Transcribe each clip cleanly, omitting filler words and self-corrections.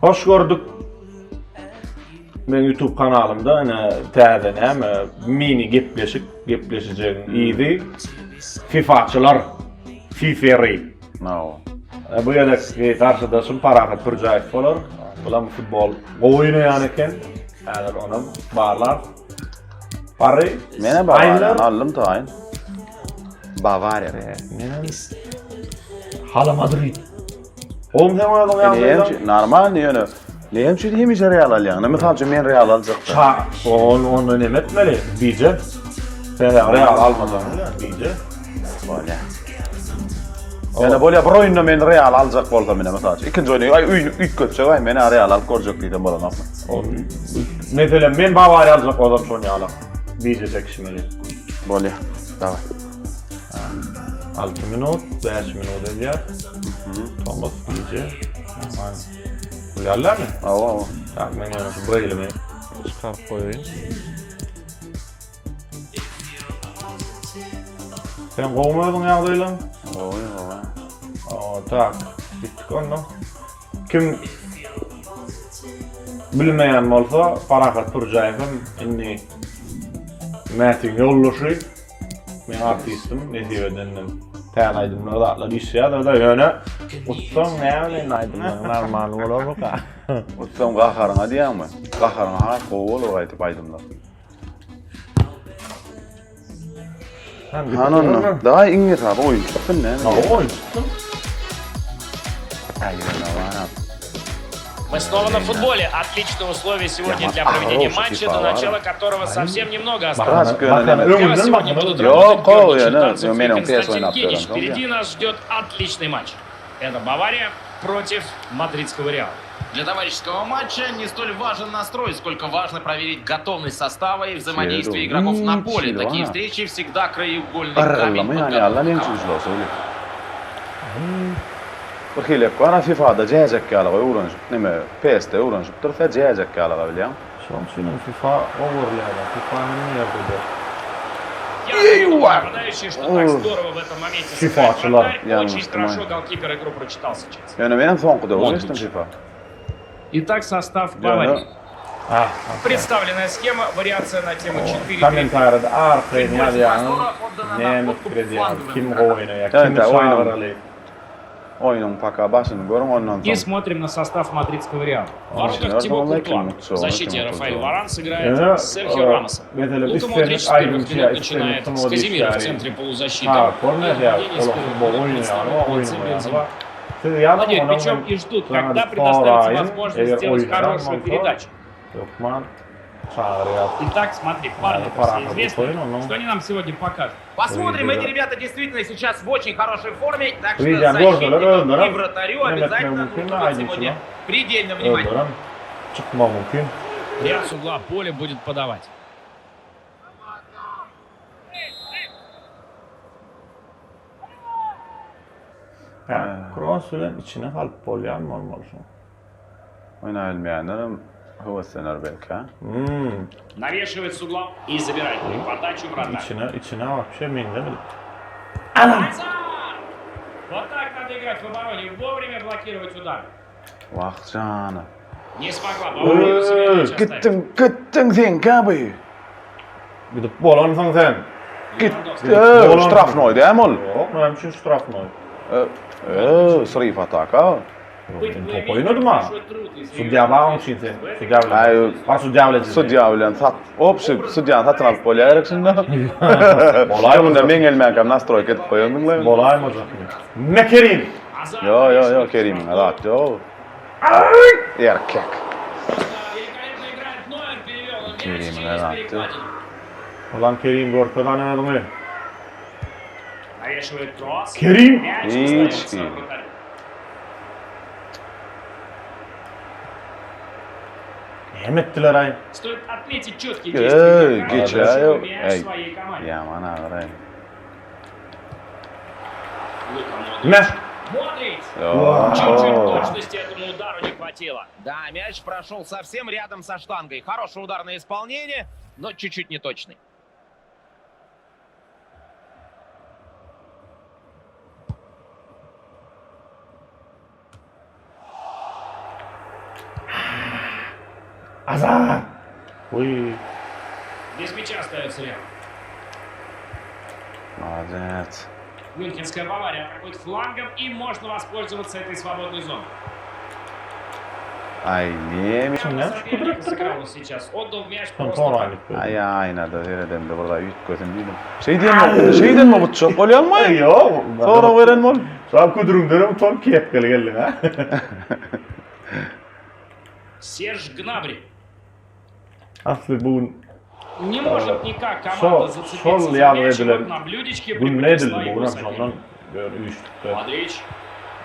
Hoş gördük. Men YouTube kanalymda ine täze näme mini gepleşik gepleşijegiň yzy FIFAçylar Fiferi. No. E, bu gezek garşydaşym Parahat Pürjäýew bolar. Bulam futbol gowy oýnaýan eken. Häzir onam barlar. Bary. Mene Bawariýany aldym taýyn. Bawariýa. Menem Hala Madrid. Oğlum sen oýnadyň ýagdaýda. Normal ýöne. Näme üçin hemişe Real alýaň? Mysal üçin men Real aljak. Ça, on onda näme etmeli? Bije. Sen Real almasaň, bije. Bolýar. Ýöne bolýar bir oýunda men Real aljak bolsam ine mysal üçin. Ikinji oýunda aý öýüni üýtgetjek aý men Real alyp görjek diýsem bolanokmy? Meselem men Bawariýa aljak bolsam şony ýaly bije çekişmeli. Bolýar. Daway. 6 minut, 5 minut edýär. Tomus gije. Bolýarlarmy? Hawa, hawa. Tak, men ýöne şu Beýlimi çykaryp goýaýyn. Sen gowmy özüň ýagdaýlaň? Gowy, gowy. O, tak, gitdik onda. Kim bilmeýän bolsa, Parahat Pürjäýew hem indi Mätiň ýoldaşy. Men artistim, nesip edenden täze aýdymlar zatlar işleýär-de, ýöne utsaň näme bilen aýdymlar normal bolarmyka? Utsaň gaharyňa diýýäňmi? Gaharyňa has gowy bolar aýdyp aýdymlar. Han onda. Daýy iň esasy oýun çyksyn näme? Hawa oýun çyksyn. Aý ýöne bar. Мы снова на футболе. Отличные условия сегодня для проведения матча, до начала которого совсем немного осталось. Для вас сегодня будут работать Георгий Чертанцев и Константин Генич. Впереди нас ждет отличный матч. Это Бавария против мадридского Реала. Для товарищеского матча не столь важен настрой, сколько важно проверить готовность состава и взаимодействие игроков на поле. Такие встречи всегда краеугольный камень подготовки команды. Bir hilek bar FIFA-da jäjek ýalyga öwrenişip neme PS-de öwrenişipdir se jäjek ýalyga bilýäň. Şoň üçinem FIFA ogurlaýarlar FIFA hemme ýerde-de. Eýwa! FIFA-çylar. Ýalňyşdym aý. Ýöne menem soňky döwür geçdim FIFA. Итак, состав Ýöne Баварии. Ah, Представленная схема, вариация на тему 4-3. Kommentarýada arkaýyn ýazýaňyz näme pikir edýäňiz kim gowy oýnaýar kimi çagyraly. Oýnuň paka başyny görüň ondan И soň. смотрим на состав мадридского Реала. В воротах Düşüner Тибо bolmaly Куртуа. kim В utjagyny, защите kim Рафаэль utuljagyny. Варан сыграет Ýöne с Серхио Рамосом. meselem Лука islendik Модрич с первых aýdymçy минут ýa islendik начинает с sungat Казимира в işgäri центре полузащиты. çagyryp И bolmaýar в ýa нападении с olar первых futbol минут oýnaýany представлен bar Максим oýnamaýany Бензема. bar. Siz ýazyň Владеют onam мячом men и ждут, saňa когда предоставится soraýyn возможность eger сделать oýnaýan хорошую bolsa передачу. hökman çagyrýas. Итак, смотри, парни Ýa-da все Parahat известны. utaýyn ondan. Что они нам сегодня покажут? Посмотрим, Выйдет, эти ребята действительно сейчас в очень хорошей форме, так что Выйдет, гордо, защитникам да, и вратарю да. обязательно Mehmet нужно mümkin, быть aýdymçylar. сегодня предельно внимательным. Özlerem çykmagy mümkin. Реал с угла поля будет подавать. Hä, kross bilen içine salyp bolýarmy bolmaly şuň? Oýnabilmeýänlerem höweslener belki hä? Hmm. Навешивает с угла и забирает подачу вратарь. Içine, içine wapşe meňzemedi. Азар! Вот так надо играть в обороне, вовремя блокировать удар. Wah jana. Не смогла Бавария у себя мяч оставить. Gitdiň, gitdiň sen kaby. Gidip bolansyň sen. Git. Lewandowski. Eee, ştrafnoý dämi ol? Ýok, näme üçin ştrafnoý? Eee, sryf ataka. Быть Men top плеймейкером oýnadym ha. большой труд, если Sudýa играть bar oň üçin sen. Sudýa bilen. Aý, Bar sudýa bilen. Sudýa bilen sat. Opşy, sudýany satyn alyp bolýar gerek şunda. Bolaýmajak. Öňünden meň gelmänkäm nastroýka edip goýandyňla. Bolaýmajakmy? Me Kerim! Азар Ýo, ýo, ýo, навешивает Kerimiň штрафной. zat ýok. Erkek. Великолепно играет Нойер, перевел он мяч Керим через zat ýok. перекладину. Ulan Kerim görkez hany özüňi. Навешивает кросс. Kerim! Мяч Hiç остается hili. вратарю. Näme etdiler-aý? Стоит отметить четкие Ey, действия игрока, geçä отдавшего ýok. мяч Ey, своей команде. ýaman agyr-aý. Лука Модрич. Me! Модрич! Ýok. Чуть-чуть точности этому удару не хватило. Да, мяч прошел совсем рядом со штангой. Хороший удар на исполнение, но чуть-чуть неточный. Azar! Uý. Без мяча остается Реал. Молодец. Мюнхенская Бавария атакует флангом и можно воспользоваться этой свободной зоной. Aý neme. Соперник сыграл он сейчас. Отдал мяч Son просто son так. aýlyk berdi. Aý aýnada seredemde bir zat üýtgesin diýdim. Şeý diýen şeýdenmi gutjak bolýaňmy? Ýok. Sorag beren bol. Şol küdrüňdenem utanıp kepgeli geldiň ha. Серж Гнабри. Asly bu gün Не может никак Şol команда зацепиться şol за ýazgy мяч. И edilen вот на блюдечке gün ne преподнесла edildi bu его günem şondan соперник. böyle üýşdükde. Модрич.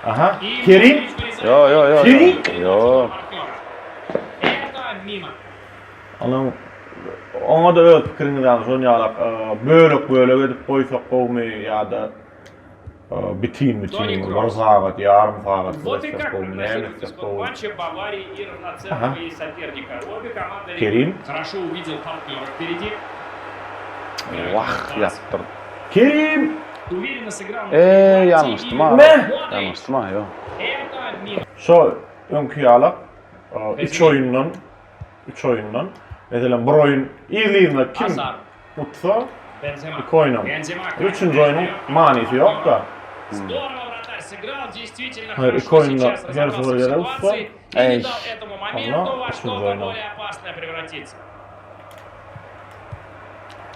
Aha. И Kerim. Модрич вырезает Ýo ýo ýo. Kerim. Ýo. партнера. Это мимо. Onuň oňa-da öz pikiriňizi ýazyň, şon ýalak bölek-bölek edip goýsak gowumy ýa-da bitin-bitin Toni bir Kroos. sagat, ýarym sagat Вот и etsek как gowumy, näme прогнозирует etsek исход gowumy. матча Баварии и равноценного Ага. ей соперника. Обе команды Kerim. хорошо увидел партнера впереди. Wah ýapdyr. Kerim! Уверенно сыграл на Eee перехвате ýalňyşdym и ha. Me! Модрич. Ýalňyşdym ha ýo. Это мимо. Şo öňki ýalak üç oýundan üç oýundan meselem bir oýun yzly-yzyna kim Азар. utsa Бензема. iki oýnam. Бензема. Üçünji oýnuň manysy ýok-da. Здорово вратарь сыграл, действительно Hayır, хорошо iki oyunda сейчас her разобрался sıfır в gelen ситуации и Ey. не дал этому моменту Ama во üçünji что-то oýnam. более опасное превратиться.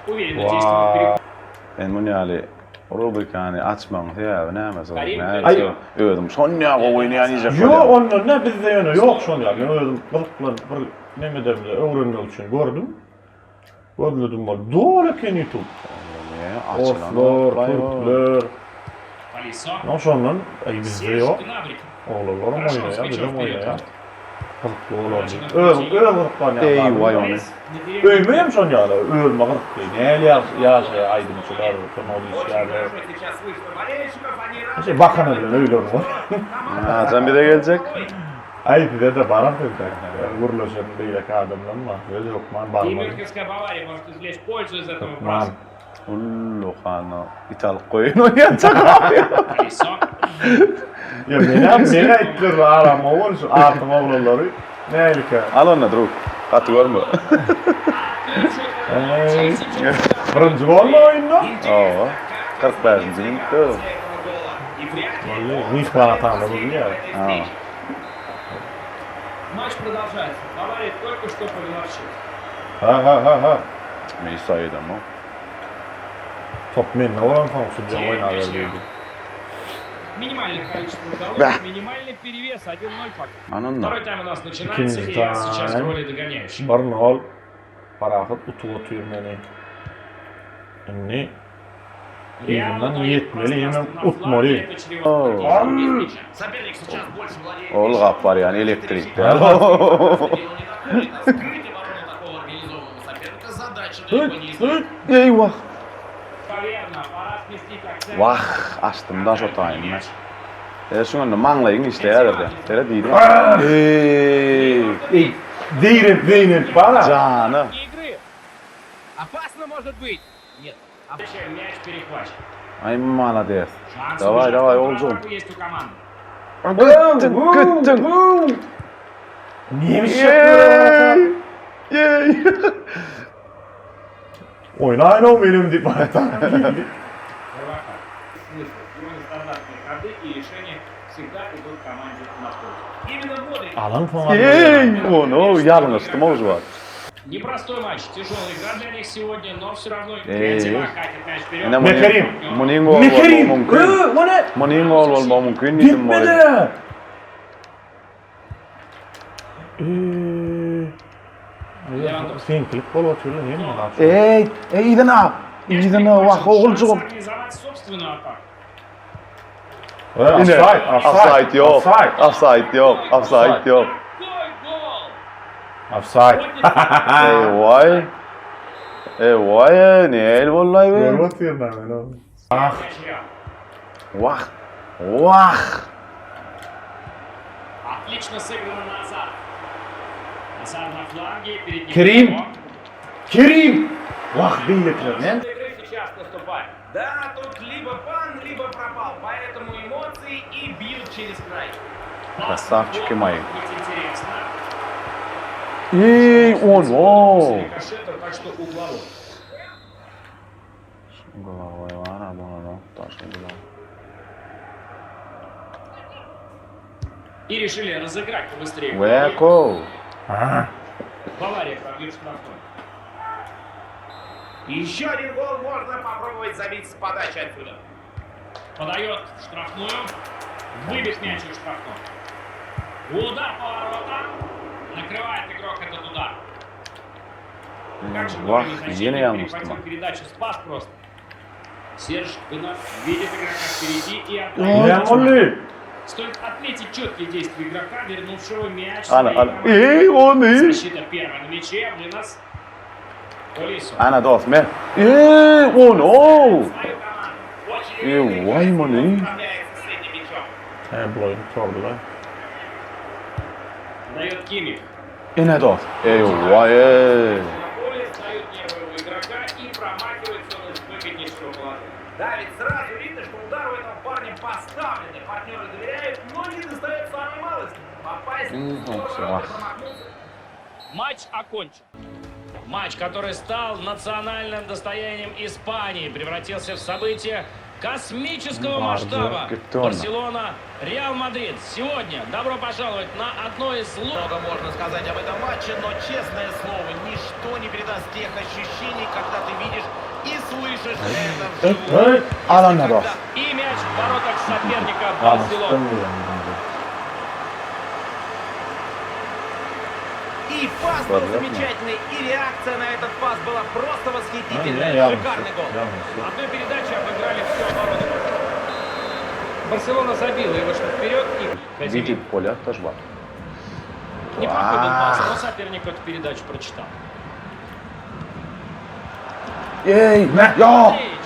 Уверенно действует вперед. Men muny ýaly rubrikany açmagyň sebäbi näme soň? Karim Näme? Aý. Özüm şonýa gowy oýnaýan diýjek Ýok, bolýan. ondan ne bizde ýöne ýok şon ýaly. Men özüm gyzyklanyp bir nemedemde öwrenmek üçin gördüm. Gözledim bol. Doly eken YouTube. Ne, açylan Orslar, türkler. Полисо. No şondan aý bizde Серж ýok. Гнабри. Oglanlaram Хорошо, oýnaýar, с мячом bizem вперед. oýnaýar. Gyzykly bolar diýip. Özüm öz gyzyklanýan. Eý, zadym. waý ony. Öýüme hem şon ýaly, özüme gyzykly. Näli ýaşaýar aýdymçylar, kino işgärler. Сейчас слышно болельщиков, они Şey bakana bilen öýleri bar. Haçan bize geljek? Aý size-de barar entek. Gürleşen beýleki adamlam bar. Size-de hökman И barmaly. Мюнхенская Бавария может извлечь пользу из этого Hökman. паса. Ullakan italyk goýun oýnaýan Полисо. Ýa menem meni aýtdylar aram ogul şu artyň oglanlary. Nähilikä? Al onda drug. Gaty görme. Eý. Birinji golmy oýunda? Hawa. 45-nji minutda. Wally myhman atanda bilýär. Ha. Матч продолжается. Бавария только что повела в счет. Ha ha ha ha. Men saýdam o. Top mende bolansoň sudýa oýnaber diýdi. Минимальное количество голов, Да. минимальный перевес 1-0 пока. Ananda. Второй тайм у нас начинается, Ikinji и Реал сейчас в taým. роли догоняющих. 1-0. Parahat utup otyr meni. Indi Реал yzyndan дает ýetmeli hemem пространство на utmaly. фланге, это чревато. Без мяча. Соперник сейчас больше владеет. Ol gap barýan elektrikde. Скрыть оборону такого организованного соперника задача далеко не из Hüt, hüt. Eýwah. Верно, пора сместить акцент. Wah, açdym da şo taýyny. E şuňa maňlaýyň işleýär-de. Sere diýdim. Eý, Eý, Zeynep, Zeynep bana. jana. Игры. Опасно может быть. Нет. Мяч перехвачен. Aý malades. Шанс Давай, убежать в давай, oljum. контратаку есть у команды. Gittin, gittin. Neymiş yapıyor? Ýeý. Oýnaýyn o benim diýip bana. Карвахаль. Смысл. Его нестандартные ходы и решения всегда идут команде на пользу. Именно Модрич. Alan soň Eý, onu ýalňyşdym o şu wagt. Непростой матч, тяжелая игра для них сегодня, но все равно Эй. Бензема катит мяч вперед. Ine Mekerim. Munyň gol Mekerim. bolmagy mümkin. Ö, o ne? Munyň gol bolmagy mümkin diýdim Gitmedi. Eee. Seňkilik bolup otyr lan, näme lan? Eý, eý yzyna. Yzyna wah oguljygym. Шанс организовать собственную атаку. Offside, offside, Offside ýok. Offside. Offside ýok. Offside ýok. Какой гол! Offside. Eý waý. Eý waý, näl bollaý be? Görüp otyryn men ony. Ah, Мяч Реал. Wah. Wah. Отлично сыграно назад. Назад на фланге, перед ним Керим. Кого. Kerim. Wah, beýlekler ne? Игры сейчас наступает. Да, тут либо пан, либо пропал. Поэтому эмоции и бьют через край. Красавчики Вот мои. может быть интересно. Eý, ono. Рикошета, так что угловой. Glavoý bar, a bolanok daşly glavoý. И решили разыграть побыстрее. Weko. Ha. Бавария пробьет штрафной. Еще один гол можно попробовать забить с подачи отсюда. Подает в штрафную. Выбит мяч из штрафной. Удар по воротам. Накрывает игрок этот удар. Как же Wah, вовремя ýene защитник ýalňyşdym. перехватил передачу. Спас просто. Серж Гна видит игрока впереди и отдает. Näme boldy? Стоит отметить четкие действия игрока, вернувшего мяч. Ana, своей ana. команде. Eý, ony. Защита первая на мяче. Вынос. Толисо. Ana dost, men. Eý, ony. Свою команду. Очень Eý, waý muny. Справляется с этим мячом. Hä, bu oýun tordy la. Дает Кимих. Ine dost. Eý, waý. Eý. На поле сдают нервы игрока и промахивается он из выгоднейшего положения. Да, ведь сразу видно, что удар у этого парня поставленный. Партнеры доверяют, но не достает самой малости. Попасть Ну, здорово, всё. промахнуться. Матч окончен. Матч, который стал национальным достоянием Испании, превратился в событие космического масштаба. Гетона. Барселона, Реал Мадрид. Сегодня добро пожаловать на одно из лучших... Много можно сказать об этом матче, но, честное слово, ничто не передаст тех ощущений, когда ты видишь и слышишь это вживую. Eý! Al ana dost. И мяч в воротах соперника Барселона. И пас был Понятно. замечательный, и реакция на этот пас была просто восхитительная. Шикарный гол. Одной передачей обыграли всю оборону. Барселона забила и вышла вперед. И Казимир. Widip bolýar daş bar. Неплохой был пас, но соперник эту передачу прочитал. Eý, ýa. Ильич.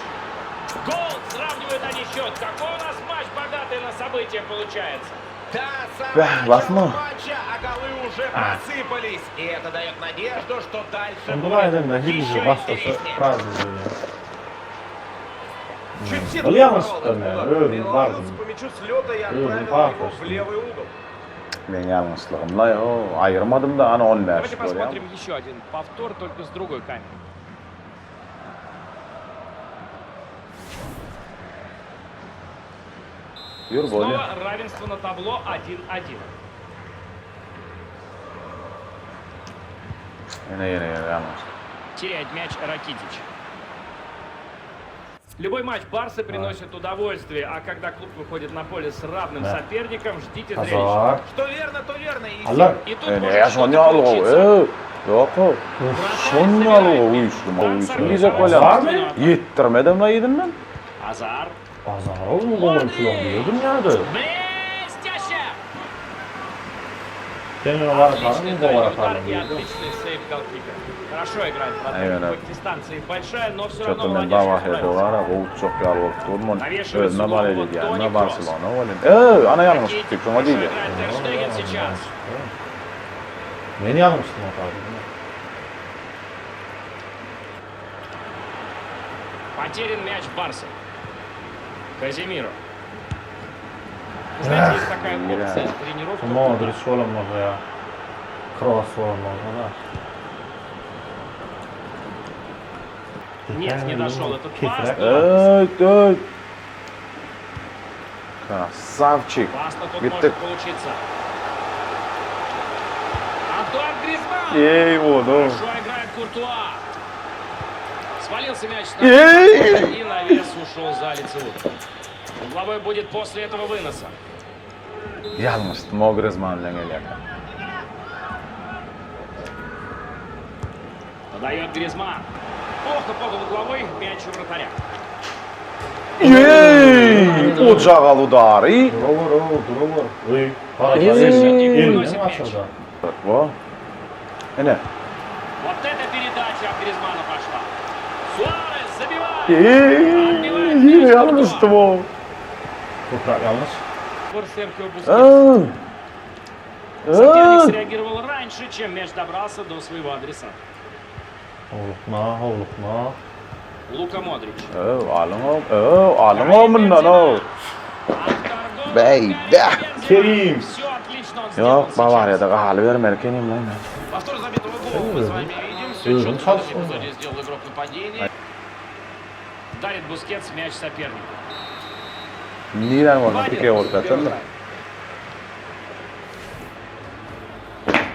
Гол! Сравнивают они счет. Какой у нас матч богатый на события получается. Да, самое Бэх, начало basma. матча, а голы уже просыпались. И это дает надежду, что дальше Onda будет aýdan nähili еще başlasa интереснее. prazdnik. Чуть в сетку Ol попал ýalňyşdy этот ne? удар. Özüň Приложился bardym. по мячу с лета и Özüň отправил его parkasyn. в левый угол. Men ýalňyşlygym la, o, aýyrmadym da ana 15 Давайте görýän. посмотрим еще один повтор, только с другой камеры. Ýür bolýar. Снова равенство на табло 1-1. Ýene ýene ýene ýalňyş. Теряет мяч Ракитич. Любой матч Барсы приносит удовольствие, а когда клуб выходит на поле с равным Да. соперником, ждите зрелищ. Azar. Что верно, то верно. И Allah. И тут Ene может ýa что-то şony ýaly получиться. Ey, ýok. Şony ýaly uýuşdum, uýuşdum. Diýjek bolýar. Azar mı? Ýetdirmedim la ýedim men. Азар. Azar oğlum goňşular diýdim ýa-da. Блестяще! Sen ony gara Отличный saryn, дальний gowara удар saryn и diýdim. отличный сейв голкипера. Хорошо играет вратарь, Aynen. хоть дистанция и большая, но все равно Çatı men молодец, dava что hede справился. gara, gowy çok ýaly bolup durman. Навешивает Özüne с bar углового edýär, Тони ne Кросс. Barselona bolýar. Ey, ana ýalňyş Ракитич tutdy, şoňa хорошо diýdi. играет Тер Штеген сейчас. Men ýalňyşdym hatardy. Потерян мяч Барса. Казимиру. Знаете, есть такая Ира. опция тренировка. Modric bolanmagy ýa. Kroos bolanmagy da. Нет, не дошел этот пас. Kesrek. Ey, ey. Красавчик. Классно тут Gitdik. может получиться. Антуан Гризман. Ey, oğlum. Хорошо играет Куртуа. Свалился мяч на Ey! и навес ушел за лицевую. Угловой будет после этого выноса. Ýalňyşdym o Griezmann bilen gelýär. Подает Гризман. Плохо подан угловой, мяч у вратаря. Ey! Ocagal udary. Durawar, o, durawar. Ey, para Ey. Elinden açıldı. Bu. Ene. Вот эта передача от Гризмана пошла. Суарес забивает. Ey! Ýene ýalňyşdym o. Toprak ýalňyş. Фор Серхио Бускетс. Ey! Соперник Ey! среагировал раньше, чем мяч добрался до своего адресата. Howlukma, howlukma. Лука Модрич. Ey, alyň o. Ey, alyň o mundan o. Автор гола Бей, Карим да. Бензема. Керим. Все отлично. Отлично он сделал Ýok, сейчас. Bawariýada galybermeli ekenim lan men. Повтор забитого гола мы с вами видим. Все Өзүн четко в этом салсын. эпизоде сделал игрок нападения. Дарит Бускетс мяч сопернику. Nirän bolsa Pique bolup ýatandyr.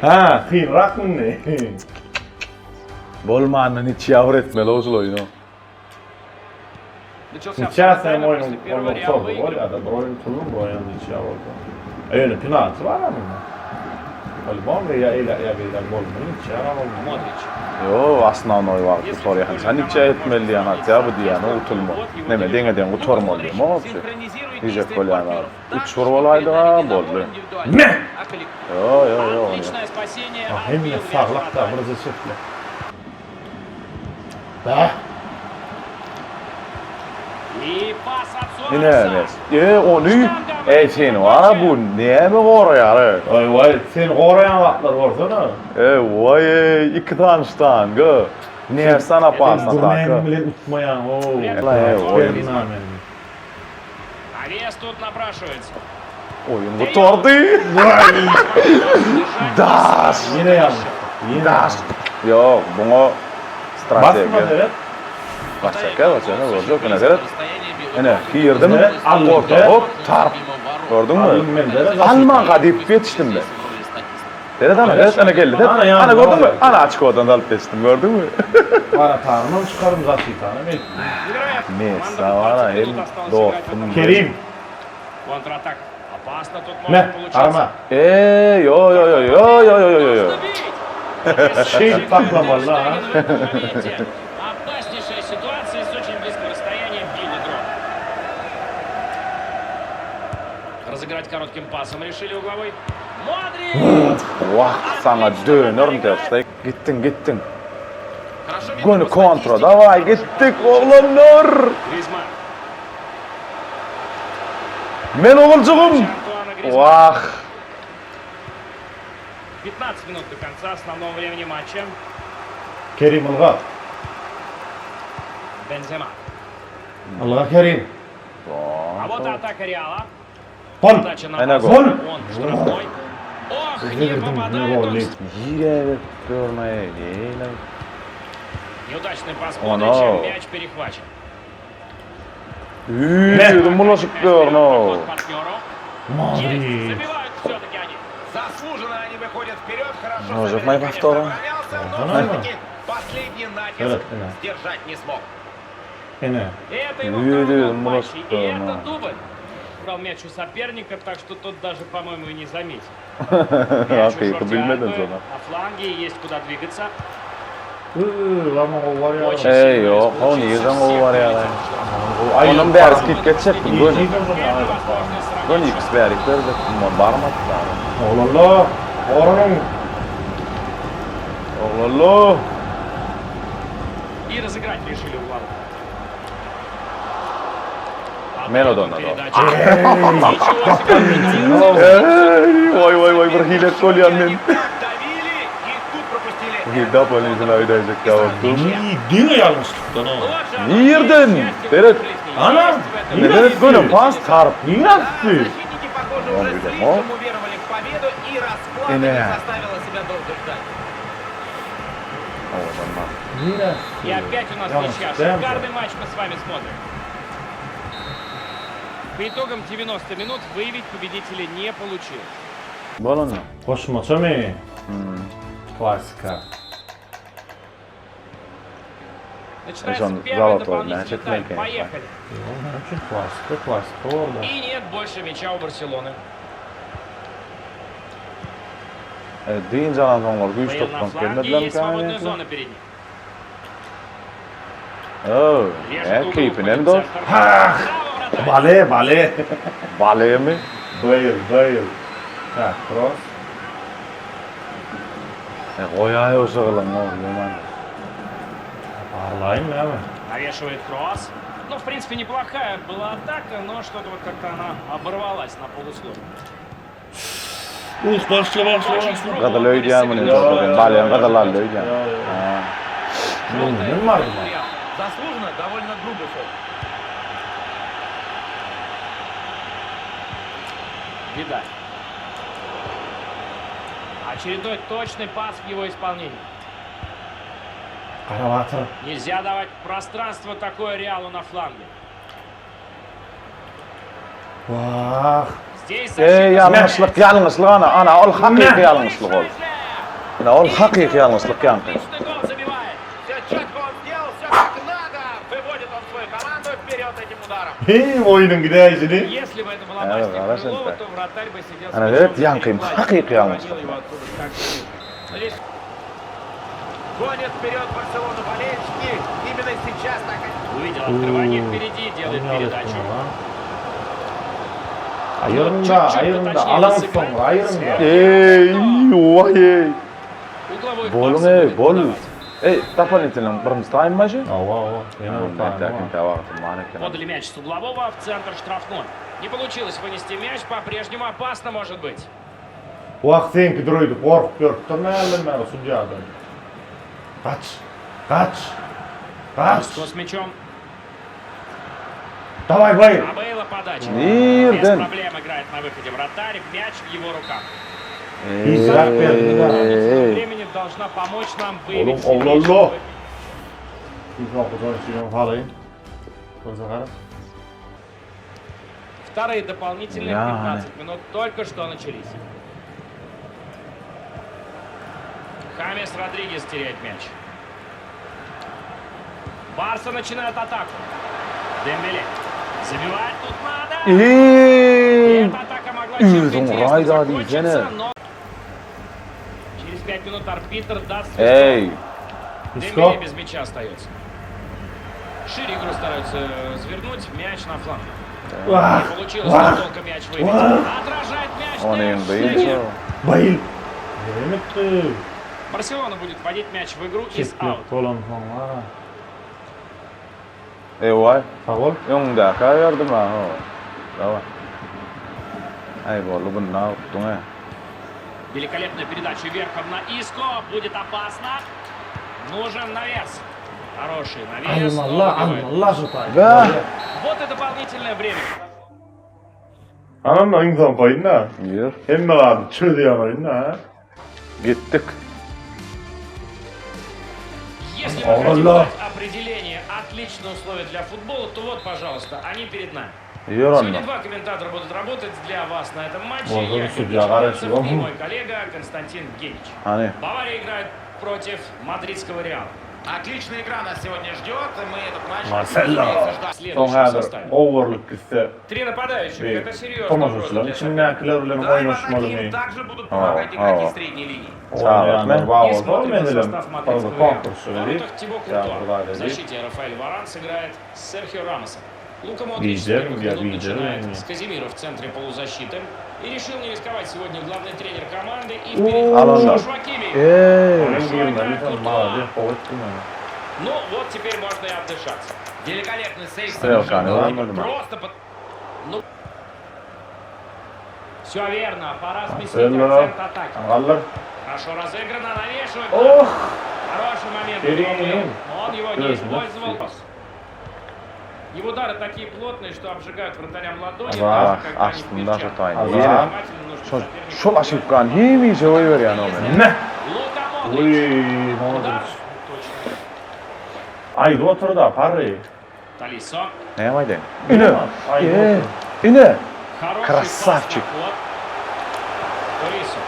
Ha, kynrak indi. Bolmanda niçýa bir etmeli oşul oýny. Начался Niçýa второй sen тайм oýnuň после первого oýnuň Реал sordy выигрывает. bolýar-da, bir oýun tutuldy, bir oýun niçýa boldy. Ýöne penalty bar munda. Bolmam ýa eýle ýa beýle bolmaly, niçýa bolmaly. Модрич. Ýo, osnovnoý wagt gutarýar. Sen niçe etmeli diýen hatda bu diýeni utulma. Neme deňe deň gutarmaly diýen o. Синхронизирует Diýjek действия bolýan партнеров. Üç Так, bir что bolaýdy, передали ha, не boldy. добор индивидуально, Ne? а коллективно. Ýo, ýo, ýo. Отличное спасение. Ah, Отбил hemme мяч saglak da вратарь. bir çekdi. Bah. И пас от Ine Суареса. mes. E ony Ey sen wara bu näme goraýar? Oý waý, sen goraýan wagtlar bolsana. E waý ey, iki tane ştanga. Ne sana pas Gurnaýan ataka. bilen utmaýan. Oo. Ey, oýun. Навес тут напрашивается. Oýun gutardy. Daş. Ýene ýalňyş. Ýene. Daş. Ýok, buňa Basma strategiýa. evet. Başaka, başaka, boljak, ine seret. Расстояние бил Ine, игрок. girdim. Evet, aldım. Orta, hop, tarp. Мимо ворот. Gördüňmi? Aldım men de. Alman gadip ýetişdim ben. Здесь в роли статиста. Seret ana, seret ana geldi. Seret. Ana, ýa, Ana gördüňmi? ýa. Ana açkodan alyp geçdim, gördüňmi? Para tarmam çykarym zaşitany men. Невероятно. Messi Команда wara 20 hem минут осталось играть в этом dostum. Kerim. Контратак. Опасно тут Ne? может получиться. Arma. Eee, yo yo yo yo yo yo yo yo. Нужно бить! Şey patlamalı ha. В этом моменте. Опаснейшая ситуация с очень близкого расстояния бил игрок. Разыграть коротким пасом решили угловой. Модрич! Wah, sana dönerim tersi. Gittin, gittin. Хорошо видно Göni по kontra, статистике. daway gitdik oglanlar. Гризман. Men oguljygym. Антуана Гризман. Wah. 15 минут до конца основного времени матча. Kerim Ilga. Бензема. Ilga Kerim. А вот и атака Реала. Gol. Подача на Ene пас. gol. Он в штрафной. Ох, не Girdim, ne попадает gol он. değil. Ýere görme, neyle. Неудачный пас Ono. Модрича. Мяч перехвачен. Ýürdüm bulaşyp Мяч görno. вперед, проход партнеру. Есть, Madrid. забивают все-таки они. Заслуженно они выходят вперед. Хорошо Может, соперник, мои конечно, повторы? оборонялся, но Ага. все-таки последний натиск Evet, evet. сдержать не смог. Ene. Это его Видел, второй гол в может, матче. И да, это ну. дубль. Брал мяч у соперника, так что тот даже, по-моему, и не заметил. Мяч у Hakyky Жорди bilmedin Альбы. sonra. На фланге есть куда двигаться. Iıı, ama o var ya. Очень Ey, сильно yok, o получился. nirden Всех o var ya? вылетел в штрафную. Onuň bäri git geçjekdim göni. Это возможность сравнять Göni счет. x bäri berjekdim, on barmady. Oglanlar, goranyň. Oglanlar. И разыграть решили угловой. Melodonna da. Передача. Ничего себе, комбинировал. Ey, vay vay vay bir hile golyan men. Давили и тут пропустили. Hile polisine ödeyecek ya baktım. İyi, diňe ýalňyşlykdan o. Вот же оно, Nirden? счастье Evet. в жизни Ana, есть в этом. Ne demek gönüm pas tarp. Niye Да, attı? защитники, похоже, Он уже видит, слишком о. уверовали в победу, и расплата Эне. не заставила себя долго ждать. Niye attı? И опять у нас Yanlış, ничья. değil mi? Шикарный матч мы с вами смотрим. По итогам 90 минут выявить победителя не получилось. Bolany. Goşmaça mı? Klasika. Начинается Он первый золотой дополнительный мяч, это тайм. конечно. Поехали. Onun için klasika, klasika orada. И нет больше мяча у Барселоны. E, Dynç alan soňlar güýç Бейл на toplan фланге, gelmediler есть свободная mi? зона перед ним. Oh, Режет e, угол, keýpinem уходит dost. в центр. Браво, вратарь! Bale, bale. Balemy? Bayıl, bayıl. Ha, cross. E, goýaý o şygylyn oglum. Parlayın mı abi? Навешивает кросс. Ну, в принципе, неплохая была атака, но что-то вот как-то она оборвалась на полуслове. Uf, başla başla Очень başla. грубо Gadyl он öýdýän muny пересыграл. toplagan. Balýan gadyl aldy öýdýän. Ya, ya. Ha. Желтая Bunun var mı? Реал. Заслуженно, довольно грубый фол. Видаль. Очередной точный пас в его исполнении. Garabatyr. Нельзя давать пространство такое Реалу на фланге. Wah. Здесь Eý защита ýalňyşlyk, ýalňyşlyk ana, ana ol hakyky ýalňyşlyk ol. Ine ol hakyky ýalňyşlyk ýaňky. Отличный гол забивает. Все четко он сделал, все как надо. Выводит он свою команду вперед этим ударом. Heý oýnuň gidäýşini. Если бы это была Ärä, басня gara Крылова, şentä. то вратарь бы сидел с Ana мячом evet на ýaňkym перекладине. hakyky Уронил ýalňyşlyk. его оттуда как следует. Но здесь Гонит вперед Барселону болельщики. Именно сейчас так и увидел открывание впереди, делает передачу. Aýyryn-da, aýyryn-da, alaň soňra, aýyryn-da. Eý, waý eý. Угловой Boluň Барса eý, будет bol. подавать. Eý, doполнительный birinji taým maşy? Hawa, hawa. Ýene bir taým bar. Wagtym bar eken. Подали мяч с углового в центр штрафной. Не получилось вынести мяч, по-прежнему опасно может быть. Wah seňki duruýdy, gorkup görüpdir nälen bäri sudýadan. Gaç. Gaç. Gaç. Иско с мячом. Daway baý. А Бейла подача. Без Nirden? проблем играет на выходе вратарь. Мяч в его руках. Hiçrak berdi da. Eý. Времени должна помочь нам выявить Oğlum, сильнейшего Allah Allah. Haly. Bolsa gara. Вторые дополнительные Я- 15 минут только что начались. Хамес Родригес теряет мяч. Барса начинает атаку. Дембеле. Забивать тут надо. И Eý. эта атака могла чем-то Özüň интересным raýda закончиться, diýsene. но Через 5 минут арбитр даст свисток. Eý. Isko. Дембеле без мяча остается. Шире игру стараются развернуть. Мяч на фланг. Wah. Не получилось Wah. толком мяч выбить. Отражает мяч. Ony Тер eňdi. Штеген. Baýyl. Näme etdi? Барселона будет вводить мяч в игру из Çekmek аут. bolan soňra. Eý waý. Sag bol. Öňdäki berdim ha. Dawa. Aý boldy bunda utduň he. Великолепная передача верхом на Иско. Будет опасно. Нужен навес. Хороший навес. но Allah выбивает. Allah şu taý. Be. Вот и дополнительное время. Anam da insan koyun da. Ýör. Hemme zady çözýän oýun da. Gitdik. Если мы хотим Allah. дать определение отличные условия для футбола, то вот, пожалуйста, они перед нами. Ýör Сегодня onda. два комментатора будут работать для вас на этом матче. Вот, Я, это судья, Георгий хорошо. Черданцев, и мой коллега Константин Генич. Hany. Бавария играет против мадридского Реала. Отличная игра нас сегодня ждет. и Мы этот матч, Марсело. разумеется, ждали. В Soň следующем häzir составе. overlyk gitse Три нападающих. bir Это серьезно. угроза tomaşaçylaryň для içindäkiler bilen Да, и в атаке oýnaşmalymy? им также будут А, помогать игроки а. средней линии. Oýnaýanlar bar И bolsa, смотрим на meselem, состав fazla мадридского Реала. konkursçy В berip, воротах Тибо ýa Куртуа. bir zat В edip. защите Рафаэль Варан сыграет с Серхио Рамосом. Лука Модрич с Лидер, первых я минут лидер, начинает я. с Казимира в центре полузащиты. И решил не рисковать сегодня главный тренер команды. И впереди Аланда. Жошуа Киммих. Eý. Onuň girmeli sen malades gowy etdiň ony. Ну вот теперь можно и отдышаться. Великолепный сейв. Стрелка, совершил не голкипер. ладно, Просто под... Ну, все верно. Пора сместить Marcelo. акцент атаки. Galdyr. Хорошо разыграно. Навешивает. Oh! Хороший момент. Перин. у него был, Но он его не Өзүнө использовал. Его удары такие плотные, что обжигают вратарям ладони, Ага. даже когда они в Aslynda şu перчатках. taýyny. Azar. Ýene. Внимательно нужно Şol сопернику şol aşypkan hemişe oý berýän o men. Ne? Лука Модрич. Uy, Удар. Modric. Точно. Aýdy otur da, parry. Талисо. Näme aýdaýyn? Ine. Aýdy Eý, otur. Ine. Хороший Красавчик. пас на ход. Толисо.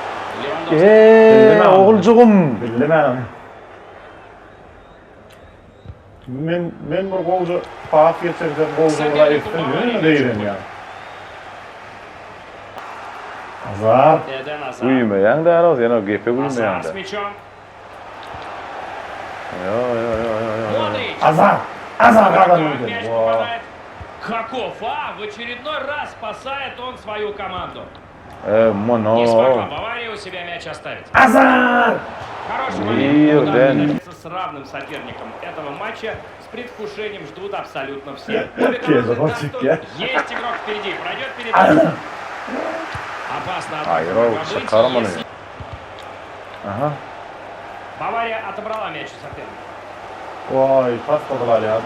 Левандовский. Eý, Bildim. oguljygym. Bildim. Men men bir gowja pas geçirse gowja bula etsin, ýöne diýdim ya. Azar. Эден Азар. Güýmeýän däl o, ýene gepe Азар güýmeýän с däl. мячом. Ýo, ýo, ýo, ýo, ýo. Модрич. Azar. Azar Как gazandy. мяч Wow. попадает. Каков, а? В очередной раз спасает он свою команду. Eý, Не смогла mono. Бавария у себя мяч оставить. Azar. Хороший момент. Удар Ирден. передается с равным соперником этого матча. С предвкушением ждут абсолютно все. Обе Кеза, команды мальчик, достойны. я. Есть игрок впереди. Пройдет передачу. Опасно. атака Aýra, могла быть, çykarym ony. если Aha. Бавария отобрала мяч у соперника. Vay, pas tadylar ya.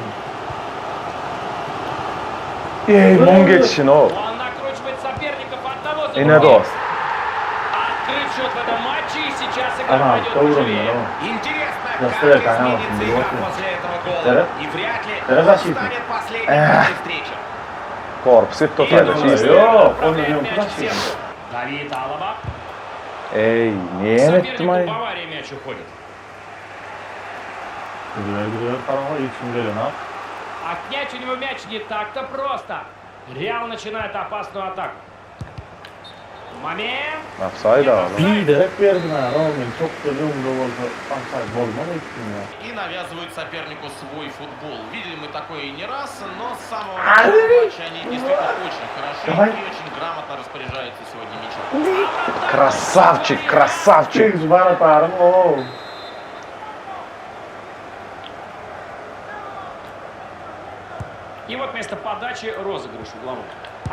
Eý, muň geçişini o. Он накручивает соперников одного за Ine другим. dost. Открыт счет в этом матче. И Сейчас игра Ага, пойдет dogry тяжелее. Интересно, Да, как стрелять, ага, изменится игра вот. после этого гола. Стрелять? И вряд ли Стрелять он защитник. станет последним в этой встрече. Korpus ip tutaydı. Ýok, Çiğ. ýok, Направляет onu мяч в сетку. Давид Алаба. Ey, niye ettim Сопернику ay? Баварии мяч уходит. Güzel güzel tarafa ilk gelen ha. Отнять у него мяч не так-то просто. Реал начинает опасную атаку. Момент. Offside abi. Bir derek verdin ha. Roman çok da öňde bolsa offside bolmaz etsin ya. И навязывают сопернику свой футбол. Видели мы такое и не раз, но с самого начала матча они действительно очень хороши Давай. и очень грамотно распоряжаются сегодня мячом. Красавчик, красавчик. Çek bana tarım o. И вот вместо подачи розыгрыш угловой.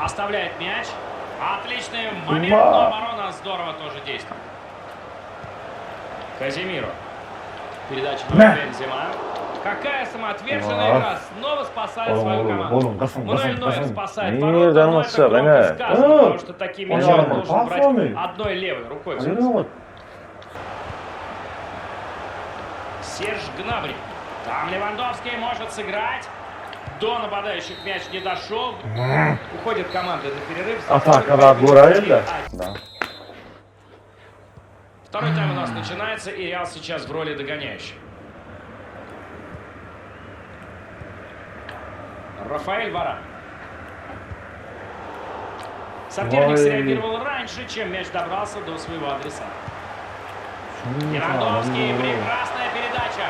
Оставляет мяч. Отличный момент, но оборона здорово тоже действует. Казимиру. Передача на Мя. Бензема. Какая самоотверженная Ах. игра. Снова спасает Oğlum свою oğlum команду. oğlum kasım Мануэль kasım Нойер kasım. спасает Нет, ворота, да но ну это всё, громко да. сказано, Э, потому что такие он мячи он нормально должен брать пасами. одной левой рукой. Öyle mi? Серж Гнабри. Там Левандовский может сыграть. До нападающих мяч не дошел. Уходит команда на перерыв. Атака da Goray'ın da. Da. Второй тайм у нас начинается, и Реал сейчас в роли догоняющего. Рафаэль Варан. Соперник Ой. среагировал раньше, чем мяч добрался до своего адреса. Левандовский, прекрасная передача.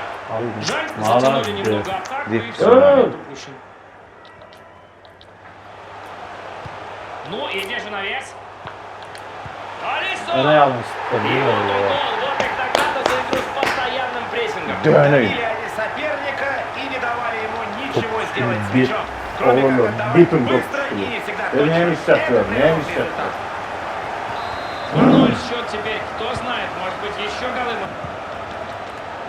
Жаль, затянули немного атаку, и все, момент упущен. Ну, и где же навес? Алисон! Öne yanlış. И вот он гол. Вот их награда за игру с постоянным прессингом. Döneyim. Давили они соперника и не давали ему ничего сделать с Bir- мячом. Кроме как Oğlum, отдавать bir tüm быстро top и не всегда E, точно. neymiş Это yapıyor, привел neymiş к yapıyor. результату. 2-0 счет теперь. Кто знает, может быть, еще голы.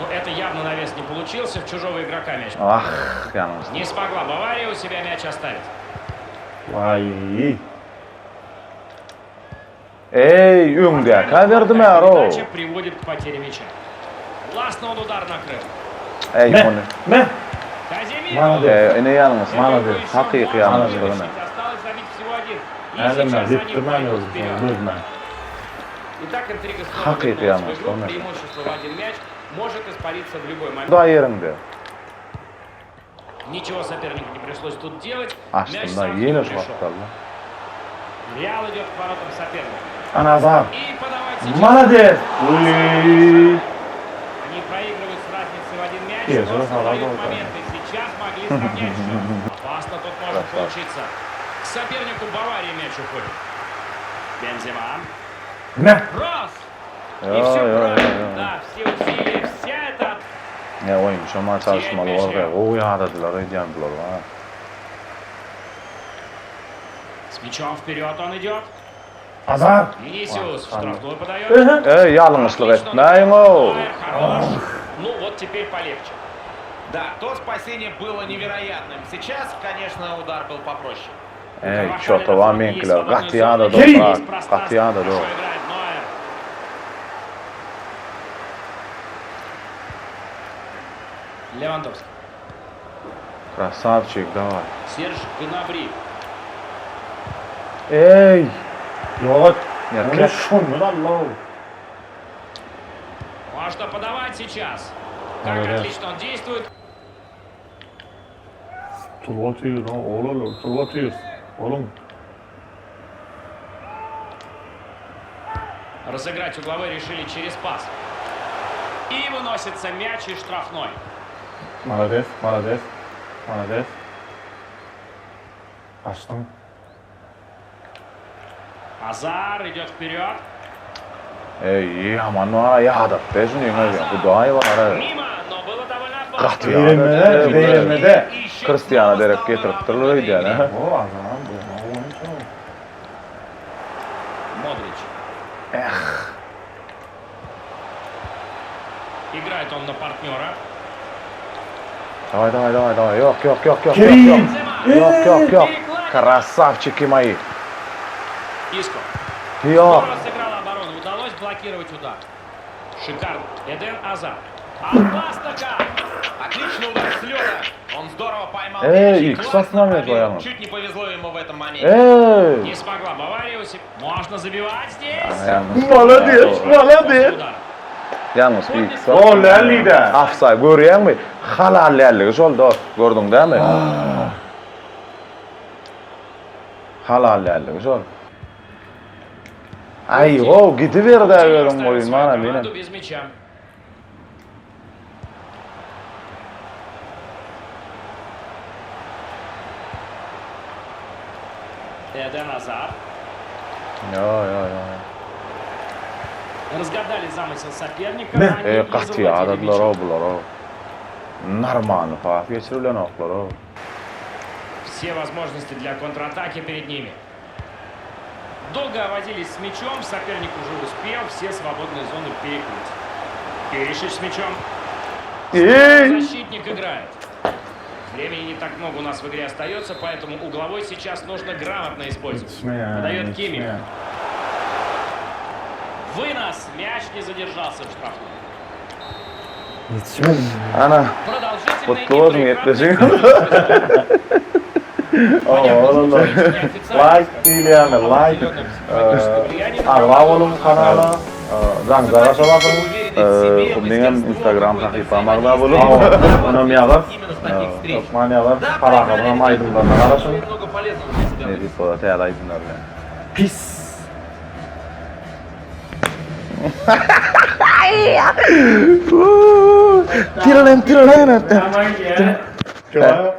Но это явно навес не получился. В чужого игрока мяч. Ah, yanlış. Не смогла Бавария у себя мяч оставить. Vay. Ey, öňde verdim Такая ha o. Передача приводит к потере мяча. Классно он удар накрыл. Ey, Ne? onu. Ne? Казимир. Молодец. Ey, ine yanlış. Это Молодец. его еще Hakyky можно yanlış вытащить. ine. Осталось забить всего один. И Nereden сейчас ben? они Diptirmen пойдут yazdım вперед. sana. Dur ben. Итак, интрига снова Hakyky вернулась в yanlış, игру. onu. Преимущество в один мяч может испариться в любой момент. Da yerinde. Ничего сопернику не пришлось тут делать. Мяч Açtım da сам к yine нему şu пришел. aptallar. Реал идет к воротам соперника. Anazar. И подавать сейчас. Молодец. Uy. Они проигрывают с разницей в один мяч, Нет, но ну, создают ладно, моменты. Сейчас могли сравнять счет. Опасно тут может Красавчик. получиться. К сопернику Баварии мяч уходит. Бензема. Ne? Раз! И Yo, все yo, yo, правильно. yo. Да, все усилия, вся эта Ne oyun şoma çalışmalı Diğer orada. O yağdadılar, ödeyem bular. Ha. С мячом вперед он идет. Azar. Винисиус в Ладно. штрафную подает. Ey, yanlışlık Отлично, он etmeyin o. Нойер хорош. Ну вот теперь полегче. Да, то спасение было невероятным. Сейчас, конечно, удар был попроще. Ey, Карвахаля çoto на var фланге, есть menkler. свободная Gatı зона, yağdadı Kerim! o. есть пространство. Gatı yağdadı Хорошо o. играет Нойер. Левандовский. Красавчик, давай. Серж Гнабри. Ey, Yok. Erkek. Ne şunlar Allah. Можно подавать сейчас. Как Молодец. отлично он действует. Turba atıyor lan oğlum. Turba atıyor. Oğlum. Разыграть угловой решили через пас. И выносится мяч из штрафной. Молодец, молодец, молодец. Açtım. Азар идет вперед. Ey, aman var yağdadı. Şunu yine. Bu daha iyi var. ha. Мимо, но было довольно опасно. Gatı Beğenmede, yağdadı. beğenmede. И счет Cristiano снова derek стал getirip выравнивать durur в öyle игре. ha. O azam bu. Oğlum çok. Модрич. Играет он на партнера. Давай, давай, давай, давай. Yok, yok, yok, yok, yok, Kerim. yok. Yok, yok, yok. Красавчики мои. Иско. Yok. Здорово сыграла оборона. Удалось блокировать удар. Шикарно. Эден Азар. Опасно как! Отличный удар с лёда. Он здорово поймал Эй, мяч и и классно кстати, нам это пробил. Януш. Чуть не повезло ему в этом моменте. Eý! Не смогла Бавария. у се- Можно забивать здесь. Молодец, молодец. Удар. Ýalňyş ilki Gol däldi-de. Ofsaýd görýäňmi? Halal dälligi şol dost. Gördüň dämi? Halal dälligi şol. Aý, ho, gidiber-dä Кутиньо özüň оставил goýun свою mana menem. команду без мяча. Эден Азар. Ýo, ýo, ýo. Разгадали замысел соперника. Ne? Они E, не gaty завладели ýadadylar мячом. o bular o. Normalny pas geçirilenoklar o. Все возможности для контратаки перед ними. Долго возились с мячом, соперник уже успел все свободные зоны перекрыть. Перешич с мячом. Eý! Защитник играет. Времени не так много у нас в игре остается, поэтому угловой сейчас нужно грамотно использовать. Подает Кими. Вынос. Мяч не задержался в штрафном. Ana, Продолжительный Gutly bolsun и gepleşiň. Oğlum, Like diýilýärmi? Like. Agza boluň kanala. Jaňjaga şo basyň. Meňem Instagram sahypam agza boluň. Onam ýazar. Именно в таких встречах. Hökman ýazar. Да, Parahadyňam проиграли, aýdymlaryna garaşyň. много полезного для себя. Nesip bolar täze aýdymlar bilen. Pis. Tirelen tirelen. Köme.